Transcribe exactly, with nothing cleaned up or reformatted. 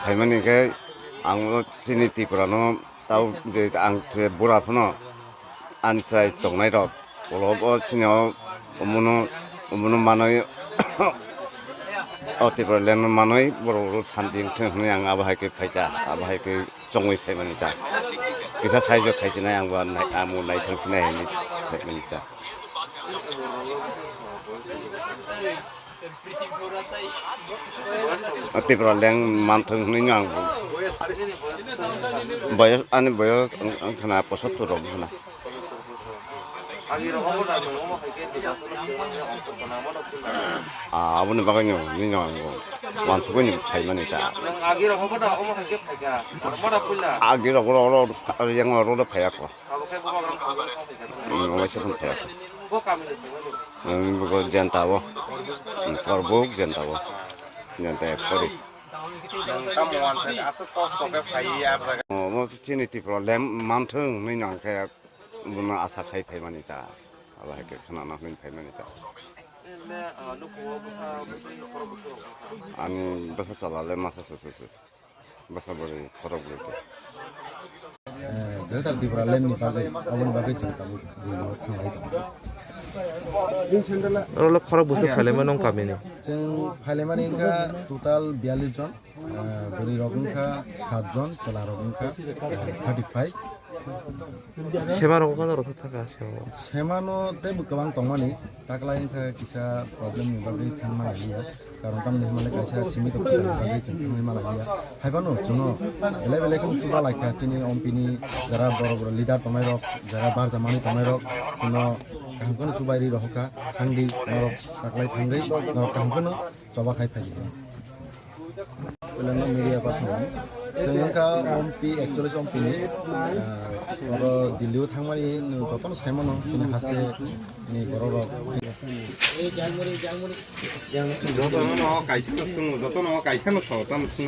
Phaimani khe ang o chini Tripura no tau je ang je bura phano ani chai tongnai rok ulo o chini o omono omono manwi o Tripura land no manwi borok rok santi wngthung hinwi ang abo hai khe phaikha, abo hai khe chongwi phaimani ta. Kisa saijo khaisinai ang bo nai-, ang bo naithang sinai hinwi phaimani ta. O Tripura leng manthung hinwi no ang bo. Boyos, ani boyos wng, wng khna posottor rok khna. Ah, aboni bagwi no, nini ang bo wansugwi ni phaimani ta. Agi rok oro, oro, yang oro phaiya kho. Hmm, waisa phano phaiya kho. Hmm, bo Jenta o. Hmm, Korbuk Jenta o. Jenta ek sori. Tamo wansa aswk kosto khe phaiya jaga. Oh, bo chini Tripura lem manthung hinwi no ang khe. Bono asa khai phaimani ta, abo hai khe khwnana hwnwi phaimani ta. Ani bwsa chala le masa su su su, bwsa bwrwi khorok bwrwi ta. Eh, Greater Tripura land ni bagwi, aboni bagwi chwng tabuk Delhi o thanglai tongo. Oro le khorok bwswk phailaima nong kami ni? Chwng phailaimani wngkha total biyallis jon. Ah, bwrwi rok wngkha saat jon, chwla rok wngkha, ah, thirty five. Sema rok wngkha norok thangkha sema. Sema no teibo kwbang tongmani, taklai wngkha kisa problem ni bagwi thangma nangya. Karon tamni hwnba le kaisa simi tongkha bagwi chwng thangwi ma nangya. Haiphano chwngno belai belai khe chuba laikha chini M P ni jara borok borok leader tongnai rok, jara barja manwi tongnai rok chwngno kaham kheno chubai rwi rohorkha, thangdi norok taklai thangwi norok kaham kheno choba khai phaidi. Belai no media person. Chwng wngkha M P, actually M P ni, ah, oro Delhi o thangmani jotono saimano chini haste ni borok rok. Jotono no kaisa no swngo, jotono kaisa no sao, tamo swngo.